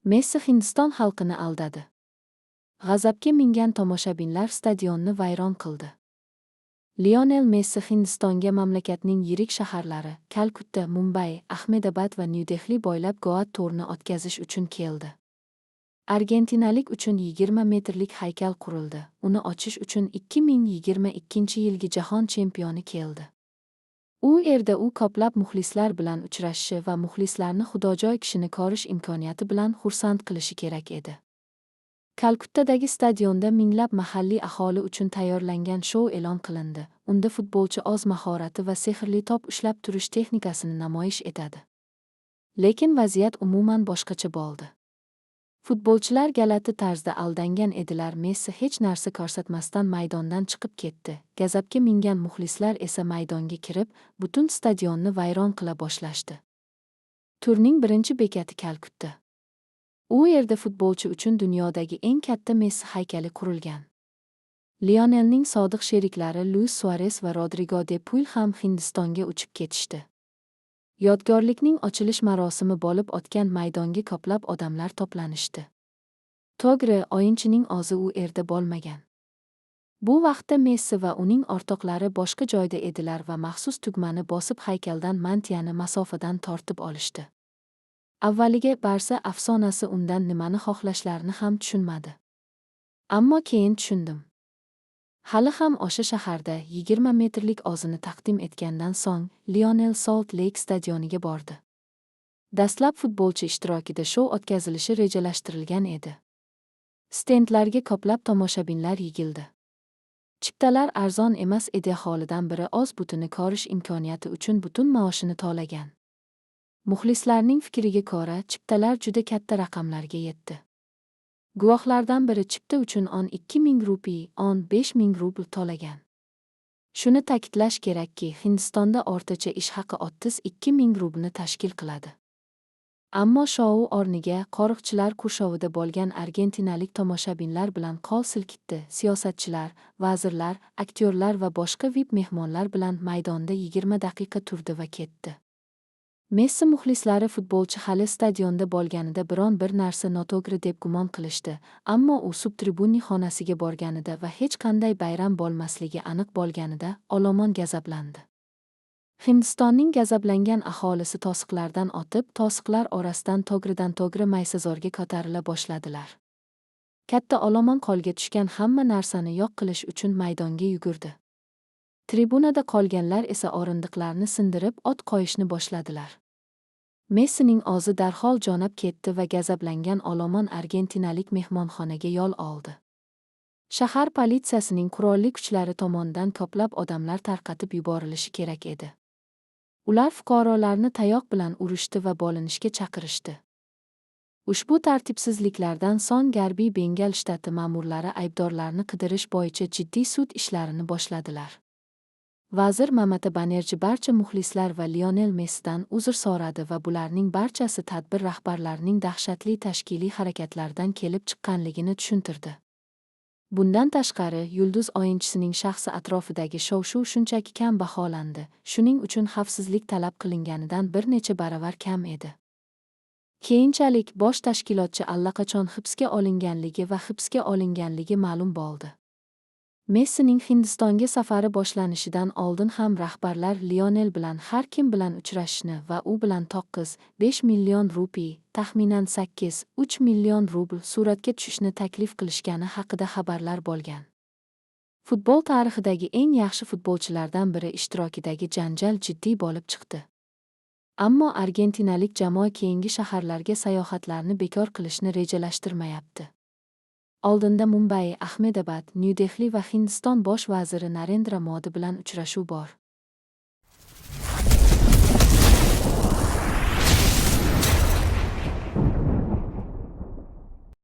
Messi Hindiston xalqini aldadi. G'azabga mingan tomoshabinlar stadionni vayron qildi. Lionel Messi Hindistonga mamlakatning yirik shaharlari Kalkutta, Mumbai, Ahmedabad va Nyu-Dehli bo'ylab Goat turni o'tkazish uchun keldi. Argentinalik uchun 20 metrlik haykal qurildi. Uni ochish uchun 2022-yilgi jahon chempioni keldi. U yerda u ko'plab muxlislar bilan uchrashishi va muxlislarni xudojoy kishini ko'rish imkoniyati bilan xursand qilishi kerak edi. Kalkuttadagi stadionda minglab mahalliy aholi uchun tayyorlangan shou e'lon qilindi. Unda futbolchi o'z mahorati va sehrli to'p ushlab turish texnikasini namoyish etadi. Lekin vaziyat umuman boshqacha bo'ldi. Futbolchilar g'alati tarzda aldangan edilar. Messi hech narsa ko'rsatmasdan maydondan chiqib ketdi. G'azabga mingan muxlislar esa maydonga kirib, butun stadionni vayron qila boshlashdi. Turning birinchi bekati Kalkutta. U yerda futbolchi uchun dunyodagi eng katta Messi haykali qurilgan. Lionelning sodiq sheriklari Luis Suarez va Rodrigo de Puyl ham Hindistonga uchib ketishdi. Yodgorlikning ochilish marosimi bo'lib o'tgan maydonga ko'plab odamlar to'planishdi. To'g'ri, o'yinchining o'zi u yerda bo'lmagan. Bu vaqtda Messi va uning o'rtoqlari boshqa joyda edilar va maxsus tugmani bosib haykaldan mantiyani masofadan tortib olishdi. Avvaliga Barsa afsonasi undan nimani xohlashlarini ham tushunmadi. Ammo keyin tushundim. Hali ham o'sha shaharda 20 metrlik o'zini taqdim etgandan so'ng Lionel Salt Lake stadioniga bordi. Dastlab futbolchi ishtirokida shou o'tkazilishi rejalashtirilgan edi. Stendlarga ko'plab tomoshabinlar yig'ildi. Chiptalar arzon emas edi, aholidan biri o'z butini ko'rish imkoniyati uchun butun maoshini to'lagan. Muxlislarning fikriga ko'ra, chiptalar juda katta raqamlarga yetdi. Guvohlardan biri chipta uchun 12 ming rupiy, 15 ming rubl to'lagan. Shuni ta'kidlash kerakki, Hindistonda o'rtacha ish haqi 32 ming rublni tashkil qiladi. Ammo shou o'rniga qo'riqchilar qurshovida bo'lgan argentinalik tomoshabinlar bilan qo'l silkitdi, siyosatchilar, vazirlar, aktyorlar va boshqa VIP mehmonlar bilan maydonda 20 daqiqa turdi va ketdi. Messi muxlislari futbolchi hali stadionda bo'lganida biron bir narsa noto'g'ri deb gumon qilishdi, ammo u subtribunniy xonasiga borganida va hech qanday bayram bo'lmasligi aniq bo'lganida olomon g'azablandi. Hindistonning g'azablangan aholisi to'siqlardan otib, to'siqlar orasidan to'g'ridan-to'g'ri maysazorga ko'tarila boshladilar. Katta olomon qo'lga tushgan hamma narsani yo'q qilish uchun maydonga yugurdi. Tribunada qolganlar esa o'rindiqlarni sindirib, o't qo'yishni boshladilar. Messining o'zi darhol jo'nab ketdi va g'azablangan olomon argentinalik mehmonxonaga yo'l oldi. Shahar politsiyasining qurolli kuchlari tomonidan ko'plab odamlar tarqatib yuborilishi kerak edi. Ular fuqarolarni tayoq bilan urishdi va bo'linishga chaqirishdi. Ushbu tartibsizliklardan so'ng G'arbiy Bengal shtati ma'murlari aybdorlarni qidirish bo'yicha jiddiy sud ishlarini boshladilar. Vazir Mamata Banerji barcha muxlislar va Lionel Messidan uzr so'radi va bularning barchasi tadbir rahbarlarining dahshatli tashkiliy harakatlaridan kelib chiqqanligini tushuntirdi. Bundan tashqari, yulduz o'yinchisining shaxsi atrofidagi shov-shuv shunchaki kam baholandi, shuning uchun xavfsizlik talab qilinganidan bir necha baravar kam edi. Keyinchalik bosh tashkilotchi allaqachon hibsga olinganligi va hibsga olinganligi ma'lum bo'ldi. Messining Hindistonga safari boshlanishidan oldin ham rahbarlar Lionel bilan har kim bilan uchrashishni va u bilan 9,5 million rupiy, taxminan 8,3 million rubl suratga tushishni taklif qilishgani haqida xabarlar bo'lgan. Futbol tarixidagi eng yaxshi futbolchilardan biri ishtirokidagi janjal jiddiy bo'lib chiqdi. Ammo argentinalik jamoa keyingi shaharlarga sayohatlarni bekor qilishni rejalashtirmayapti. Oldinda Mumbai, Ahmedabad, Nyu-Dehli va Hindiston bosh vaziri Narendra Modi bilan uchrashuv bor.